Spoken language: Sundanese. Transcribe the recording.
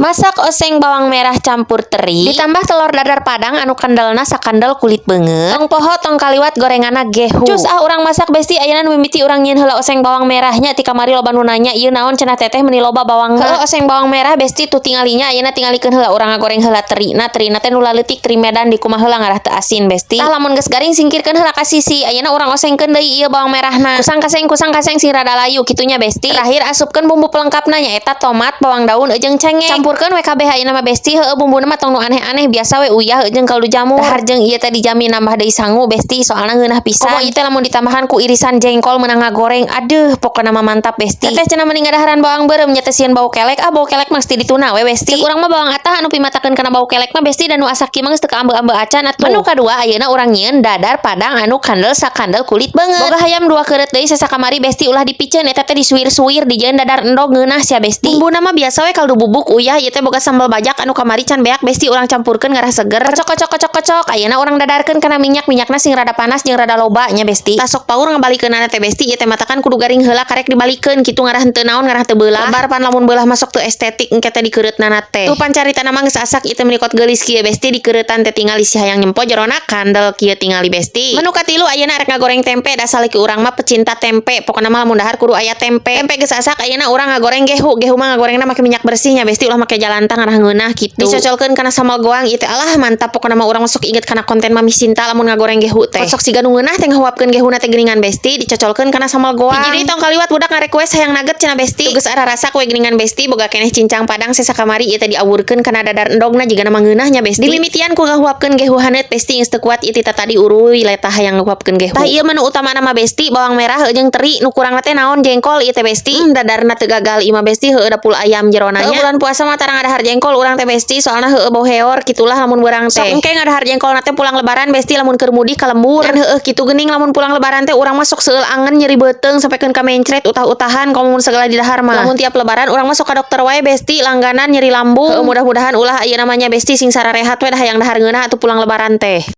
Masak oseng bawang merah campur teri, ditambah telur dadar padang anu kandelna sakandel kulit beungeut. Tong poho, tong kaliwat gorenganna gehu. Cus ah, urang masak, Besti. Ayeuna nu mimiti urang nyieun heula oseng bawang merahnya. Ti kamari loba nu nanya, "Ieu naon cenah, Teteh, meuni loba bawangna?" Heueuh, oseng bawang merah, Besti, tuh tinggalinya. Ayeuna tingalikeun heula urang ngagoreng heula terina. Terina teh nu leutik, teri Medan, dikumaha heula ngarah teu asin, Besti. Tah, lamun geus garing, singkirkeun heula ka sisi. Ayeuna urang osengkeun deui ieu bawang merahna. Kusang kaseng, kusang kaseng sing rada layu kitu nya, Besti. Terakhir asupkeun bumbu pelengkapna, nyaeta tomat, bawang daun jeung cengek. Campurkeun we kabeh ayeuna mah, Besti. Heueuh, bumbuna mah tong nu aneh-aneh, biasa we, uyah jeung kaldu jamur. Dahar jeung ieu teh dijamin nambah deui sangu, Besti, soalna ngeunah pisan. Komo ieu teh lamun ditambahan ku irisan jengkol meunang ngagoreng. Aduh, pokona mah mantap, Besti. Teteh cenah mending ngadaharan bawang beureum nya teh, sieun bau kelek. Ah, bau kelek mah geus dituna we, Besti. Cek urang mah bawang atah anu pimatakeun kana bau kelek mah, Besti, dan nu asak kieu mah geus teu kaambe-ambe acan atuh. Menu kadua ayeuna urang nyieun dadar padang anu kandel sakandel kulit beungeut. Boga hayam dua keureut deui sesa kamari, Besti, ulah dipiceun eta teh, disuir-suir dijieun dadar endog, ngeunah sia, Besti. Bumbuna mah biasa we, kaldu bubuk, uyah, ieu teh boga sambal bajak anu kamari can beak, Besti, urang campurkeun ngarah seger. Kocok kocok kocok kocok. Ayeuna urang dadarkeun kana minyak, minyakna sing rada panas jeung rada loba nya, Besti. Tah, sok paur ngabalikeunana teh, Besti. Ieu teh matakan kudu garing heula karek dibalikeun kitu, ngarah henteu naon, ngarah teu beulah. Lebar pan lamun beulah masuk teu estetik engke teh dikeureutnana teh. Tuh, pancaritana mah geus asak ieu teh, meni kot geulis kieu, Besti. Dikereutan teh tingali si hayang nyempo jerona kandel kieu tingali, Besti. Menu katilu ayeuna arek ngagoreng tempe. Da salaki urang mah pecinta tempe, pokona mah lamun dahar kudu aya tempe. Tempe geus asak, ayeuna urang ngagoreng gehu. Gehu mah ngagorengna make minyak bersih nya, Besti, ulah make jalantang, ngarah ngeunah kitu. Dicocolkeun kana sambal goang ieu teh, alah mantap. Pokona mah urang masuk inget kana konten Mami Sinta lamun ngagoreng gehu teh. Sok siga nu ngeunah teh ngahuapkeun gehuna teh geuningan, Besti, dicocolkeun kana sambal goang. Hiji deui tong kaliwat, budak ngarequest hayang nugget cenah, Besti. Geus arasak we geuningan, Besti. Boga keneh cincang padang sesa kamari, ieu teh diawurkeun kana dadar endogna, jigana mah ngeunah nya, Besti. Dimimitian ku ngahuapkeun gehu haneut, Besti. Geus teu kuat ieu ti tadi, uruy letah hayang ngahuapkeun gehu. Tah, ieu menu utamana mah, Besti, bawang merah jeung teri. Nu kurangna teh naon? Jengkol ieu teh, Besti. Dadarna teu gagal ieu mah, Besti. Heueuh, dapul ayam jerona nya. Bulan puasa mah tarang ngadahar jengkol urang teh, Besti, soalna heueuh, bau heor kitulah lamun beurang teh. Sok engke ngadahar jengkol teh pulang Lebaran, Besti, lamun keur mudik ka lembur. Dan heueuh kitu geuning, lamun pulang Lebaran teh urang mah sok seueul angen, nyeri beuteung sampaikeun ka mencret utah-utahan komo mun segala didahar mah. Lamun tiap Lebaran urang mah sok ka dokter wae, Besti, langganan nyeri lambung. Heueuh, mudah-mudahan ulah ayeuna mah nya, Besti, sing sararehat we, dah hayang dahar ngeunah atuh pulang Lebaran teh.